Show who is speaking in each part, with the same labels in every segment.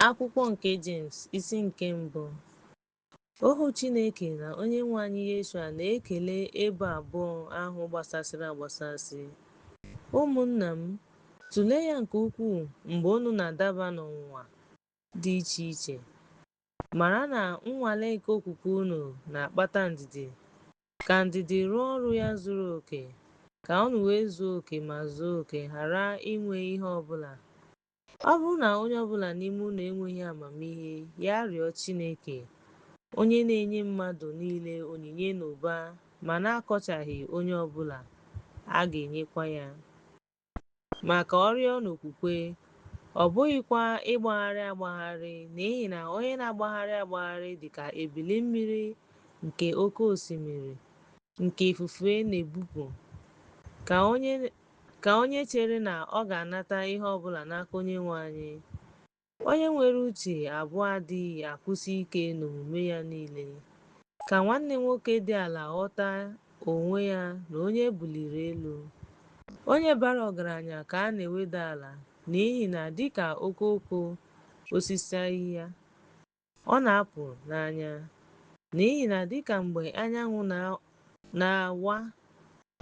Speaker 1: Akwụkwọ nke Jems, isi nke mbụ. Ohu Chineke na Onyenwe anyị Yeshua na-ekele ebo abụọ ahụ gbasasịrị agbasasị. Ụmụnna m, tụlee ya nke ukwuu mgbe unu na-adaba n'ọnwụnwa dị iche iche. Mara na nnwale nke okwukwe unu na-akpata ndidi. Ka ndidi rụọ ọrụ ya zuru oke, ka unu wee zuo oke ma zuo oke, ghara inwe ihe ọ bụla. Ọ bụrụ na onye ọ bụla n'ime unu enweghị amamihe, ya rịọ Chineke, onye na-enye mmadụ niile onyinye n'ụba ma na-akọchaghị onye ọ bụla, a ga-enyekwa ya. Ma ka ọ rịọ n'okwukwe, ọ bụghịkwa ịgbagharị agbagharị, n'ihi na onye na-agbagharị agbagharị dị ka ebili mmiri nke oke osimiri, nke ifufe na-ebupụ. Ka onye chere na ọ ga-anata ihe ọ bụla n'aka Onyenwe anyị. Onye nwere uche abụọ adịghị akwụsi ike n'omume ya niile. Ka nwanne nwoke dị ala ghọta onwe ya na onye e buliri elu. Onye bara ọgaranya ka a na-eweda ala, n'ihi na dị ka okooko osisi ahịhịa, ọ na-apụ n'anya. N'ihi na dị ka mgbe anyanwụ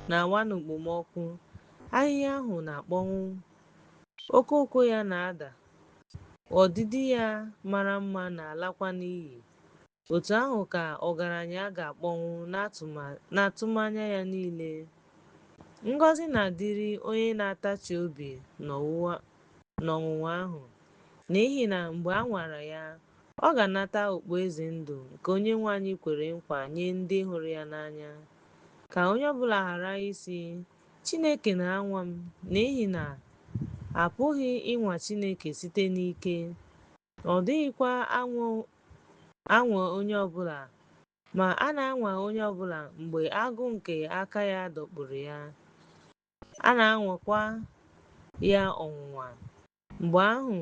Speaker 1: na-awa n'okpomọkụ, ahịhịa ahụ na-akpọnwụ, okooko ya na-ada, ọdịdị ya mara mma na-alakwa n'iyi. Otu ahụ ka ọgaranya ga-akpọnwụ n'atụmanya ya niile. Ngọzi na-adịrị onye na-atachi obi n'ọnwụnwa ahụ, n'ihi na mgbe a nwara ya, ọ ga-anata okpueze ndụ nke Onyenwe anyị kwere nkwa nye ndị hụrụ ya n'anya. Ka onye ọbụla ghara ịsị, Chineke na-anwa m, n'ihi na a pụghị ịnwa Chineke site n'ike. Ọ dịghịkwa anwa onye ọbụla, ma a na-anwa onye ọbụla mgbe agụụ nke aka ya dọkpụrụ ya. A na-anwakwa ya ọnwụnwa. Mgbe ahụ,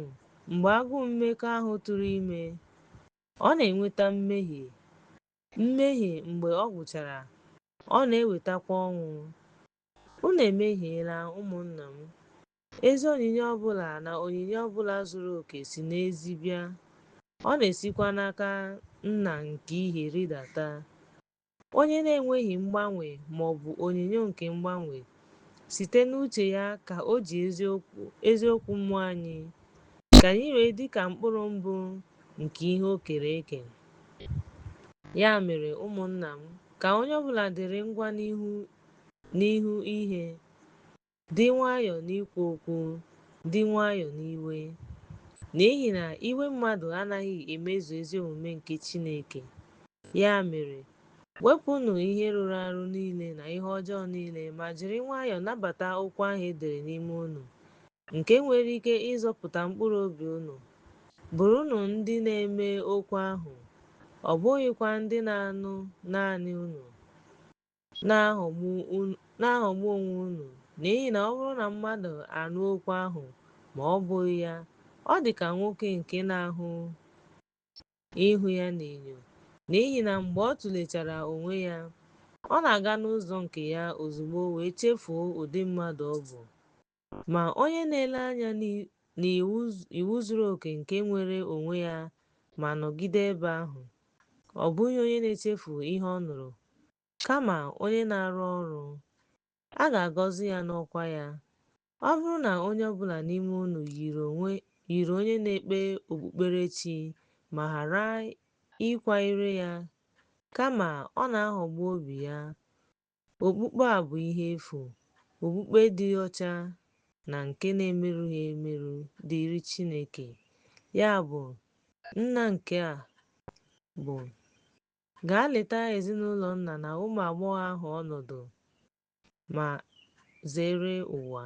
Speaker 1: mgbe agụụ mmekọahụ tụrụ ime, ọ na-eweta mmehie. Mmehie, mgbe ọ gwụchara, ọ na-ewetakwa ọnwụ. Unu emehiela, ụmụnna m. Ezi onyinye ọ bụla na onyinye ọ bụla zuru oke si n'ezi bịa. Ọ na-esikwa n'aka Nna nke ìhè rịdata, onye na-enweghị mgbanwe ma ọ bụ onyinyo nke mgbanwe. Site n'uche ya ka o ji eziokwu mụọ anyị, ka anyị wee dị ka mkpụrụ mbụ nke ihe o kere eke. Ya mere, ụmụnna m, ka onye ọbụla dịrị ngwa n'ihu ihe, dị nwayọọ n'ikwu okwu, dị nwayọọ n'iwe. N'ihi na iwe mmadụ anaghị emezu ezi omume nke Chineke. Ya mere, wepụnụ ihe rụrụ arụ niile na ihe ọjọọ niile ma jiri nwayọọ nabata okwu ahụ e dere n'ime unu, nke nwere ike ịzọpụta mkpụrụ obi unu. Bụrụnụ ndị na-eme okwu ahụ, ọ bụghịkwa ndị na-anụ naanị unu, na-aghọgbu onwe unu. N'ihi na ọ bụrụ na mmadụ anụ okwu ahụ ma ọ bụghị ya, ọ dị ka nwoke nke na-ahụ ihu ya n'enyo. N'ihi na mgbe ọ tụlechara onwe ya, ọ na-aga n'ụzọ nke ya ozugbo wee chefuo ụdị mmadụ ọ bụ. Ma onye na-ele anya n'iwu zuru oke nke nwere onwe ya ma nọgide ebe ahụ, ọ bụghị onye na-echefu ihe ọ nụrụ, kama onye na-arụ ọrụ, a ga-agọzi ya n'ọkwa ya. Ọ bụrụ na onye ọbụla n'ime unu yiri onye na-ekpe okpukperechi ma ghara ịkwa ire ya, kama ọ na-aghọgbu obi ya, okpukpe a bụ ihe efu. Okpukpe dị ọcha na nke na-emerụghị emerụ dịịrị Chineke, ya bụ, Nna nke a bụ: Gaa leta ezinụlọ nna na ụmụ agbọghọ ahụ ọnọdụ, ma zere ụwa.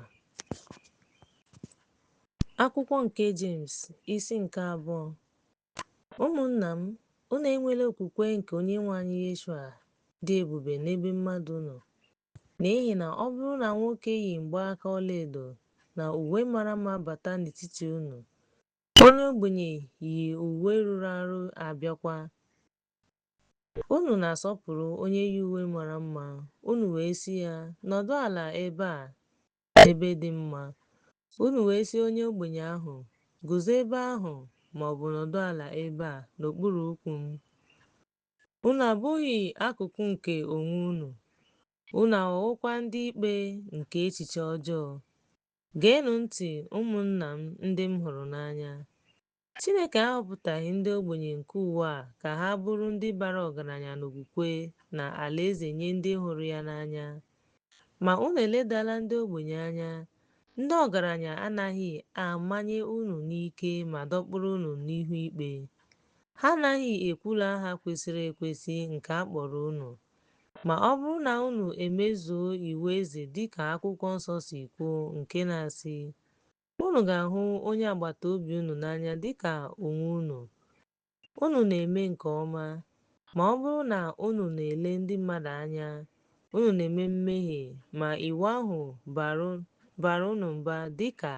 Speaker 1: Akwụkwọ nke Jems, isi nke abụọ. Ụmụnna m, unu enwela okwukwe nke Onyenwe anyị Yeshua dị ebube n'ebe mmadụ nọ. N'ihi na ọ bụrụ na nwoke yi mgbaaka ọlaedo na uwe mara mma bata n'etiti unu, onye ogbenye yi uwe rụrụ arụ abịakwa, unu na-asọpụrụ onye yi uwe mara mma, unu wee sị ya, Nọdụ ala ebe a n'ebe dị mma. Unu wee sị onye ogbenye ahụ, Guzo ebe ahụ ma ọ bụ nọdụ ala ebe a, n'okpuru ụkwụ m. Unu abụghị akụkụ nke onwe unu, unu aghọwokwa ndị ikpe nke echiche ọjọọ. Geenụ ntị, ụmụnna m ndị m hụrụ n'anya. Chineke ahọpụtaghị ndị ogbenye nke ụwa a ka ha bụrụ ndị bara ọgaranya n'okwukwe na alaeze nye ndị hụrụ ya n'anya. Ma unu eledala ndị ogbenye anya. Ndị ọgaranya anaghị amanye unu n'ike ma dọkpụrụ unu n'ihu ikpe. Ha anaghị ekwulu aha kwesịrị ekwesị nke a kpọrọ unu. Ma ọ bụrụ na unu emezuo iwu eze dị ka akwụkwọ nsọ si kwuo nke na-asị, Unu ga-ahụ onye agbata obi unu n'anya dị ka onwe unu, unu na-eme nke ọma. Ma ọ bụrụ na unu na-ele ndị mmadụ anya, unu na-eme mmehie ma iwu ahụ baara unu mba dị ka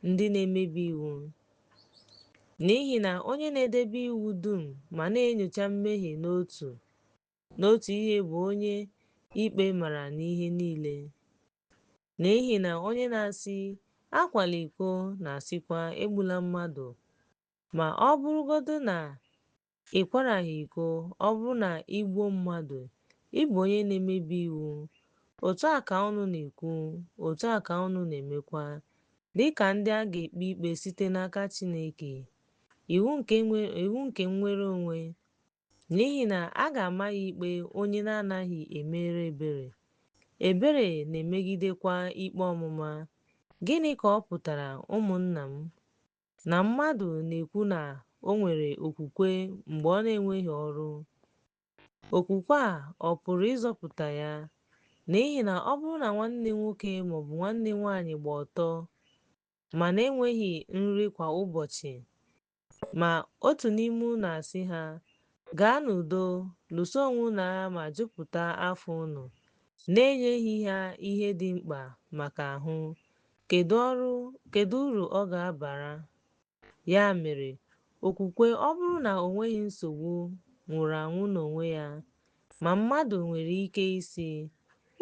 Speaker 1: ndị na-emebi iwu. N'ihi na onye na-edebe iwu dum ma na-enyocha mmehie n'otu ihe bụ onye ikpe mara n'ihe niile. N'ihi na onye na-asị, Akwala iko, na-asịkwa, Egbula mmadụ. Ma ọ bụrụgodị na ị kwaraghị iko, ọ bụrụ na i gbuo mmadụ, ị bụ onye na-emebi iwu. Otu a ka unu na-ekwu, otu a ka unu na-emekwa, dị ka ndị a ga-ekpe ikpe site n'aka Chineke. Iwu nke nnwere onwe. N'ihi na a ga-ama ya ikpe onye na-anaghị emere ebere. Ebere na-emegidekwa ikpe ọmụma. Gịnị ka ọ pụtara, ụmụnna m, na mmadụ na-ekwu na o nwere okwukwe mgbe ọ na-enweghị ọrụ? Okwukwe a ọ pụrụ ịzọpụta ya? N'ihi na ọ bụrụ na nwanne nwoke ma ọ bụ nwanne nwanyị gba ọtọ ma na-enweghị nri kwa ụbọchị, ma otu n'ime unu asị ha, Gaa n'udo, lụso onwe unu agha ma jupụta afọ unu, na-enyeghị ha ihe dị mkpa maka ahụ, kedu uru ọ ga-abara? Ya mere, okwukwe, ọ bụrụ na o nweghị nsogbu, nwụrụ anwụ n'onwe ya. Ma mmadụ nwere ike ịsị,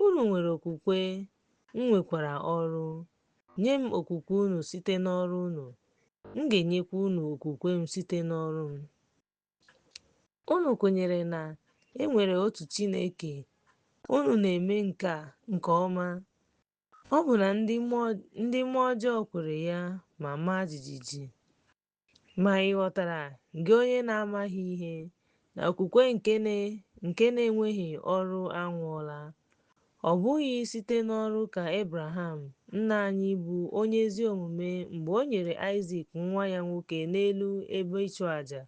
Speaker 1: Unu nwere okwukwe, m nwekwara ọrụ. Nye m okwukwe unu site n'ọrụ unu, m ga-enyekwa unu okwukwe m site n'ọrụ m. Unu kwenyere na e nwere otu Chineke, unu na-eme nke ọma. Ọ bụ na ndị mmụọ ọjọọ kwere ya ma maa jijiji. Ma ị ghọtara, gị onye na-amaghị ihe, na okwukwe nke na-enweghị ọrụ anwụọla? Ọ bụghị site n'ọrụ ka Ebraham, nna anyị bụ onye ezi omume mgbe o nyere Aịzik nwa ya nwoke n'elu ebe ịchụ aja?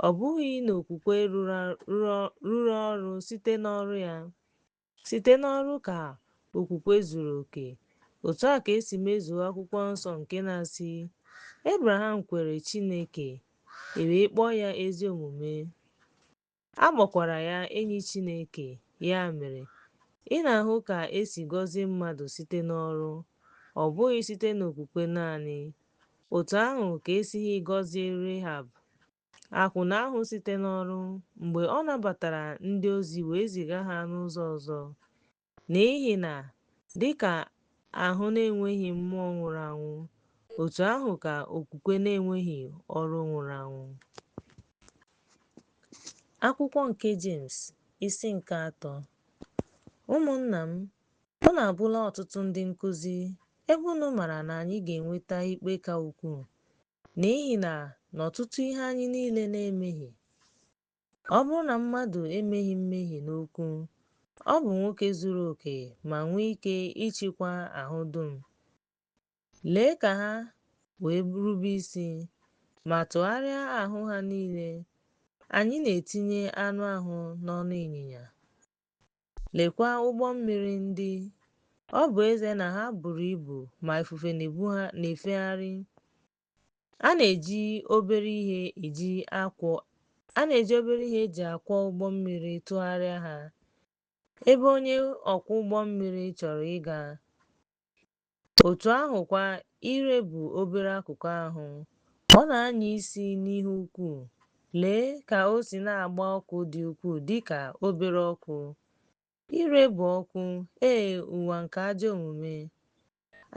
Speaker 1: Ọ bụghị n'okwukwe rụrụ ọrụ site n'ọrụ ya? Site n'ọrụ ka okwukwe zuru oke. Otu a ka esi mezuo akwụkwọ nsọ nke na-asị, Ebraham kwere Chineke, e wee kpọọ ya ezi omume. A kpọkwara ya enyi Chineke. Ya mere, ị na-ahụ ka esi gọzie mmadụ site n'ọrụ, ọ bụghị site n'okwukwe naanị. Otu ahụ ka esighị gọzie Rehab, akwụna ahụ site n'ọrụ, mgbe ọ nabatara ndị ozi wee ziga ha n'ụzọ ọzọ. N'ihi na dị ka ahụ na-enweghị mmụọ nwụrụ anwụ, otu ahụ ka okwukwe na-enweghị ọrụ nwụrụ anwụ. Akwụkwọ nke Jems, isi nke atọ. Ụmụnna m, unu abụla ọtụtụ ndị nkuzi, ebe unu maara na anyị ga-enweta ikpe ka ukwuu. N'ihi na n'ọtụtụ ihe anyị niile na-emehie. Ọ bụrụ na mmadụ emeghị mmehie n'okwu, ọ bụ nwoke zuru oke ma nwee ike ịchịkwa ahụ dum. Lee ka ha wee rube isi, ma tụgharịa ahụ ha niile. Anyị na-etinye anụ ahụ n'ọnụ ịnyịnya. Lekwa ụgbọ mmiri ndị, ọ bụ ezie na ha buru ibu ma ifufe na-efegharị. A na-eji obere ihe eji akwọ ụgbọ mmiri tụgharịa ha, ebe onye ọkwọ ụgbọ mmiri chọrọ ịga. Otu ahụkwa, ire bụ obere akụkụ ahụ, ọ na-anya isi n'ihe ukwuu. Lee ka o si na-agba ọkụ dị ukwuu dị ka obere ọkụ. Ire bụ ọkụ, ee, ụwa nke ajọ omume.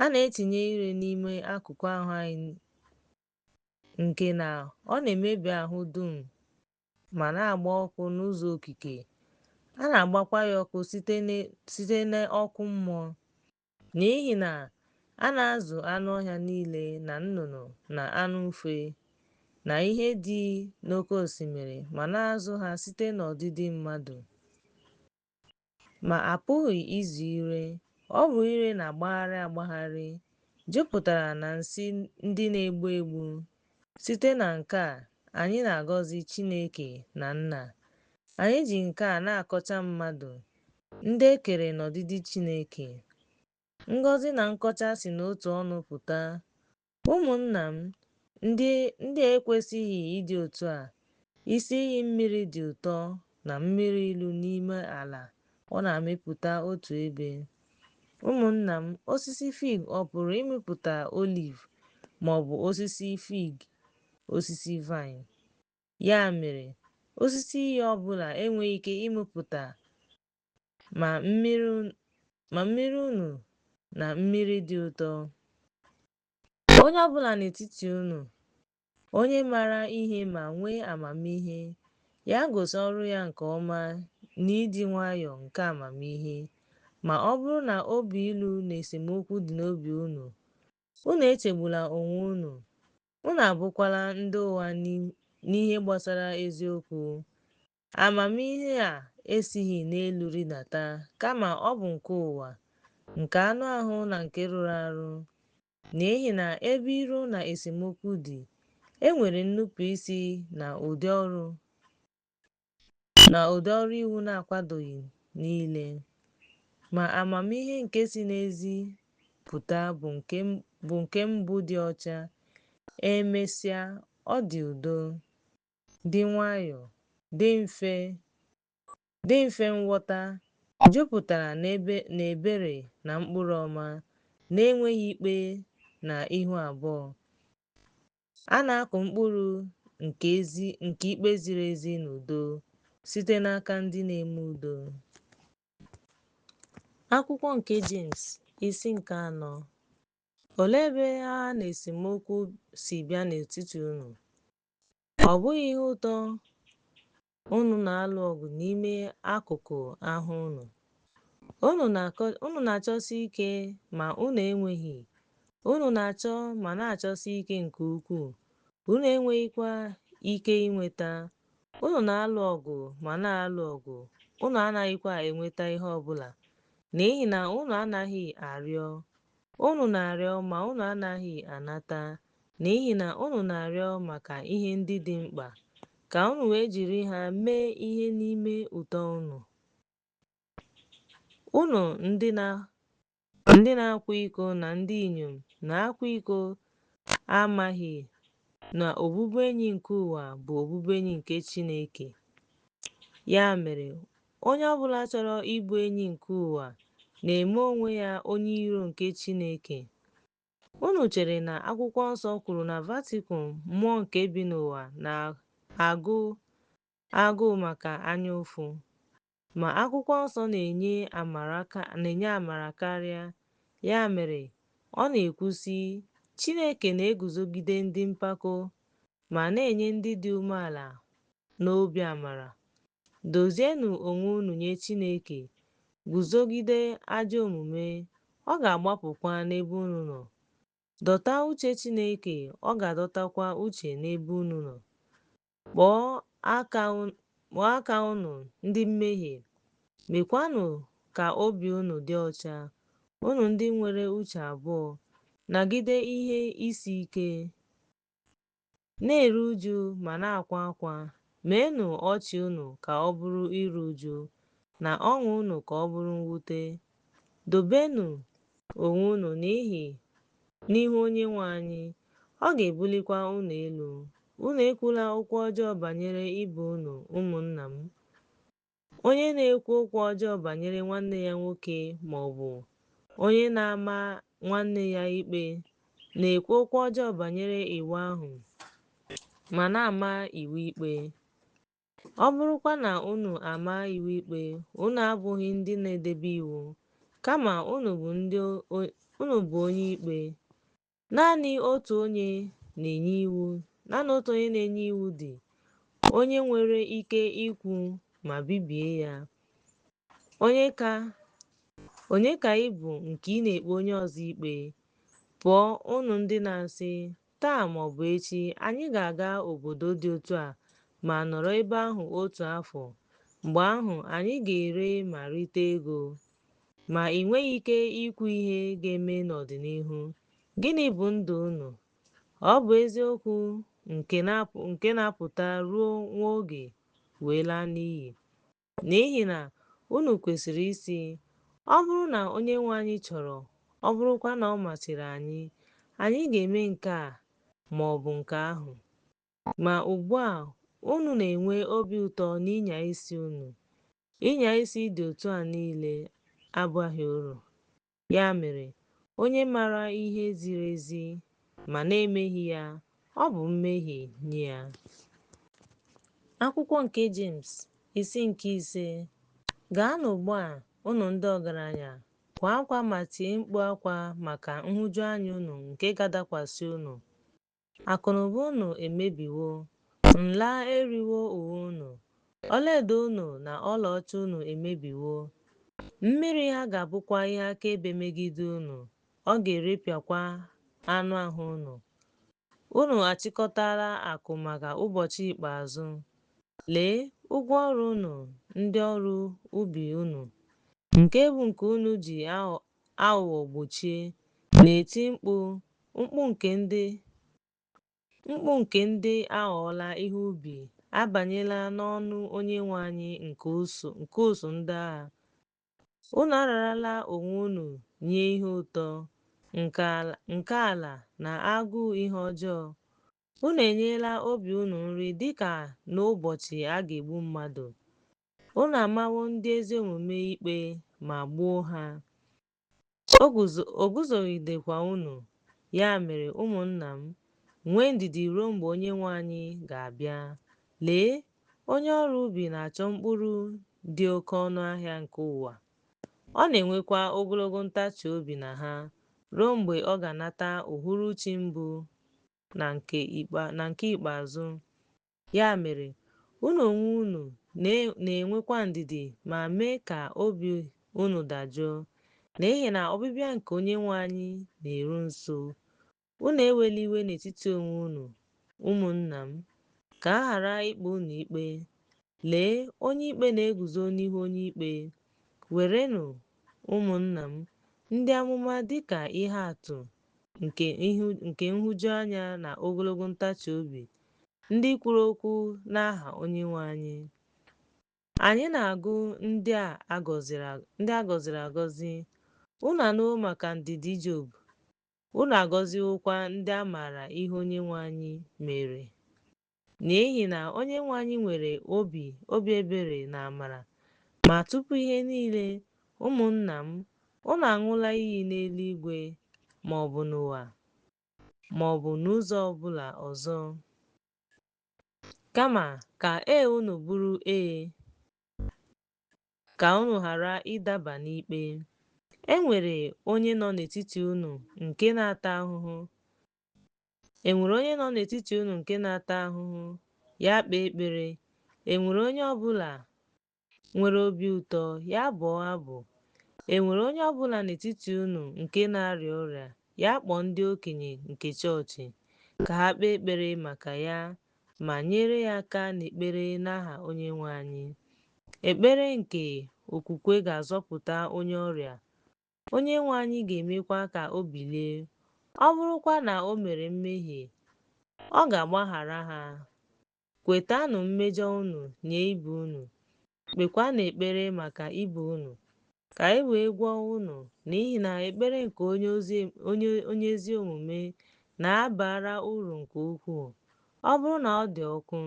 Speaker 1: A na-etinye ire n'ime akụkụ ahụ anyị nke na ọ na-emebi ahụ dum ma na-agba ọkụ n'ụzọ okike, a na-agbakwa ya ọkụ site n'ọkụ mmụọ. N'ihi na a na-azụ anụ ọhịa niile na nnụnụ na anụ ufe na ihe dị n'oké osimiri ma na-azụ ha site n'ọdịdị mmadụ. Ma a pụghị ịzụ ire. Ọ bụ ire na-agbagharị agbagharị, jupụtara na nsi ndị na-egbu egbu. Site na nke a, anyị na-agọzi Chineke na Nna. Anyị ji nke a na-akọcha mmadụ, ndị e kere n'ọdịdị Chineke. Ngọzi na nkọcha si n'otu ọnụ pụta. Ụmụnna m, ndị a ekwesịghị ịdị otu a. Isi iyi mmiri dị ụtọ na mmiri ilu n'ime ala ọ na-amịpụta otu ebe? Ụmụnna m, osisi fig ọ pụrụ ịmịpụta oliv, maọbụ osisi fig osisi vaịnị? Ya mere, osisi iyi ọbụla enweghị ike ịmịpụta ma mmiri nnu na mmiri dị ụtọ. Onye ọbụla n'etiti unu, onye maara ihe ma nwee amamihe, ya gosi ọrụ ya nke ọma n'ịdị nwayọọ nke amamihe. Ma ọ bụrụ na obi ilu na esemokwu dị n'obi unu, unu echegbula onwe unu, unu abụkwala ndị ụgha n'ihe gbasara eziokwu. Amamihe a esighị n'elu rịdata, kama ọ bụ nke ụwa, nke anụ ahụ na nke rụrụ arụ. N'ihi na ebe iro na esemokwu dị, e nwere nnupụisi na ụdị ọrụ iwu na-akwadoghị niile. Ma amamihe nke si n'ezi pụta bụ nke mbụ dị ọcha, e mesịa ọ dị udo, dị nwayọọ, dị mfe nghọta, jupụtara n'ebere na mkpụrụ ọma, na-enweghị ikpe na ihu abụọ. A na-akụ mkpụrụ nke ikpe ziri ezi n'udo site n'aka ndị na-eme udo. Akwụkwọ nke Jemes, isi nke anọ. Olee ebe agha na esemokwu si bịa n'etiti unu? Ọ bụghị ihe ụtọ unu na-alụ ọgụ n'ime akụkụ ahụ unu? Unu na-achọsi ike ma unu enweghị. Unu na-achọ ma na-achọsi ike nke ukwuu, unu enweghịkwa ike inweta. Unu na-alụ ọgụ ma na-alụ ọgụ, unu anaghịkwa enweta ihe ọ bụla, n'ihi na unu anaghị arịọ. Unu na-arịọ ma unu anaghị anata, n'ihi na unu na-arịọ maka ihe ndị dị mkpa, ka unu wee jiri ha mee ihe n'ime ụtọ unu. Unu ndị na-akwa iko na ndị inyom na-akwa iko amaghị na ọbụbụenyi nke ụwa bụ ọbụbụenyi nke Chineke. Ya mere, onye ọbụla chọrọ ịbụ enyi nke ụwa na-eme onwe ya onye iro nke Chineke. Unu chere na akwụkwọ nsọ kwuru na Vatican mmụọ nke bi n'ụwa na-agụ agụụ maka anya ụfụ? Ma akwụkwọ nsọ na-enye amara karịa. Ya mere, ọ na-ekwu sị, Chineke na-eguzogide ndị mpako, ma na-enye ndị dị umeala n'obi amara. Dozienụ onwe unu nye Chineke, guzogide ajọ omume, ọ ga-agbapụkwa n'ebe unu nọ. Dọta uche Chineke, ọ ga-adọtakwa uche n'ebe unu nọ. Kpọọ aka unu ndị mmehie, meekwanụ ka obi unu dị ọcha, unu ndị nwere uche abụọ. Nagide ihe isi ike, na-eru ụjụ ma na-akwa akwa. Meenụ ọchị unu ka ọ bụrụ iru ụjụ, na ọṅụ unu ka ọ bụrụ mwute. Dobenụ onwe unu n'ihu Onyenwe anyị, ọ ga-ebulikwa unu elu. Unu ekwula okwu ọjọọ banyere ibe unu, ụmụnna m. Onye na-ekwu okwu ọjọọ banyere nwanne ya nwoke ma ọ bụ onye na-ama nwanne ya ikpe na-ekwu okwu ọjọọ banyere iwu ahụ ma na-ama iwu ikpe. Ọ bụrụkwa na unu ama iwu ikpe, unu abụghị ndị na-edebe iwu, kama unu bụ onye ikpe. Naanị otu onye na-enye iwu Naanị otu onye na-enye iwu dị, onye nwere ike ikwu ma bibie ya. Onye ka ị bụ nke ị na-ekpe onye ọzọ ikpe? Pụọ, unu ndị na-asị, Taa ma ọ bụ echi anyị ga-aga obodo dị otu a ma nọrọ ebe ahụ otu afọ, mgbe ahụ anyị ga-ere ma rite ego. Ma ị nweghị ike ikwu ihe ga-eme n'ọdịnihu. Gịnị bụ ndụ unu? Ọ bụ eziokwu nke na-apụta ruo nwa oge wee laa n'iyi. N'ihi na unu kwesịrị ịsị, Ọ bụrụ na Onyenwe anyị chọrọ, ọ bụrụkwa na ọ masịrị anyị, anyị ga-eme nke a ma ọ bụ nke ahụ. Ma ugbu a unu na-enwe obi ụtọ n'ịnya isi unu. Ịnya isi dị otu a niile abaghị uru. Ya mere, onye maara ihe ziri ezi ma na-emeghị ya, ọ bụ mmehie nye ya. Akwụkwọ nke Jemes, isi nke ise. Gaanụ ugbu a, unu ndị ọgaranya, kwaa akwa ma tie mkpu akwa maka nhụjuanya unu nke ga-adakwasị unu. Akụnụba unu emebiwo, nla eriwo uwe unu, ọlaedo unu na ọlaọcha unu emebiwo. Mmiri ha ga-abụkwa ihe akaebe megide unu, ọ ga-eripịakwa anụ ahụ unu. Unu achịkọtala akụ maka ụbọchị ikpeazụ. Lee, ụgwọ ọrụ unu, ndị ọrụ ubi unu, nke bụ nke unu ji aghụghọ gbochie, na-eti mkpu, mkpu nke ndị aghọọla ihe ubi abanyela n'ọnụ Onyenwe anyị nke usuu ndị agha. Unu ararala onwe unu nye ihe ụtọ nke ala na agụụ ihe ọjọọ. Unu enyela obi unu nri dị ka n'ụbọchị a ga-egbu mmadụ. Unu amawo ndị ezi omume ikpe ma gbuo ha. O guzogidekwa unu. Ya mere, ụmụnna m, nwee ndidi ruo mgbe Onyenwe anyị ga-abịa. Lee, onye ọrụ ubi na-achọ mkpụrụ dị oke ọnụ ahịa nke ụwa. Ọ na-enwekwa ogologo ntachi obi na ha ruo mgbe ọ ga-anata uhuruchi mbụ na nke ikpeazụ. Ya mere, unu onwe unu na-enwekwa ndidi ma mee ka obi unu dajụọ, n'ihi na ọbịbịa nke Onyenwe anyị na-eru nso. Unu ewela iwe n'etiti onwe unu, ụmụnna m, ka a ghara ikpe unu ikpe. Lee, onye ikpe na-eguzo n'ihu onye ikpe. Werenụ, ụmụnna m, ndị amụma dị ka ihe atụ nke nhụjuanya na ogologo ntachi obi, ndị kwuru okwu n'aha Onyenwe anyị. Anyị na-agụ ndị a gọziri agọzi. Unu anụwo maka ndidi Job, unu agọziwokwa ndị a maara ihe Onyenwe anyị mere. N'ihi na Onyenwe anyị nwere obi ebere na amara. Ma tupu ihe niile, ụmụnna m, unu aṅụla iyi n'eluigwe, ma ọ bụ n'ụwa, ma ọ bụ n'ụzọ ọ bụla ọzọ. Kama ka ee unu bụrụ ee, ka unu ghara ịdaba n'ikpe. E nwere onye nọ n'etiti unu nke na-ata ahụhụ? E nwere onye nọ n'etiti unu nke na-ata ahụhụ? Ya kpee ekpere. E nwere onye ọ bụla nwere obi ụtọ? Ya bụọ abụ. E nwere onye ọ bụla n'etiti unu nke na-arịa ọrịa? Ya kpọọ ndị okenye nke chọọchị ka ha kpee ekpere maka ya ma nyere ya aka n'ekpere n'aha Onyenwe anyị. Ekpere nke okwukwe ga-azọpụta onye ọrịa, Onyenwe anyị ga-emekwa ka o bilie. Ọ bụrụkwa na o mere mmehie, ọ ga-agbaghara ha. Kwetanụ mmejọ unu nye ibe unu, kpekwanụ ekpere maka ibe unu, ka e wee gwọọ unu, n'ihi na ekpere nke onye ezi omume na-abara uru nke ukwuu, ọ bụrụ na ọ dị ọkụ.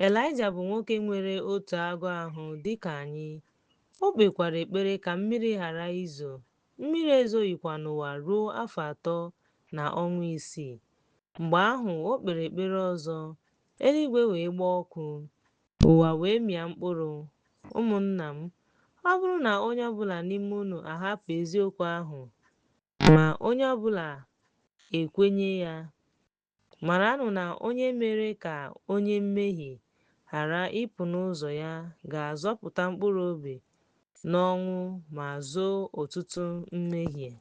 Speaker 1: Elaịja bụ nwoke nwere otu agụụ ahụ dị ka anyị. O kpekwara ekpere ka mmiri ghara izo, mmiri ezoghịkwa n'ụwa ruo afọ 3 na ọnwa 6. Mgbe ahụ o kpere ekpere ọzọ, eluigwe wee gbaa ọkụ, ụwa wee mịa mkpụrụ. Ụmụnna m, ọ bụrụ na onye ọ bụla n'ime unu ahapụ eziokwu ahụ, ma onye ọ bụla ekwenye ya, Maranụ na onye mere ka onye mmehie ghara ịpụ n'ụzọ ya ga-azọpụta mkpụrụ obi n'ọnwụ ma zoo ọtụtụ mmehie.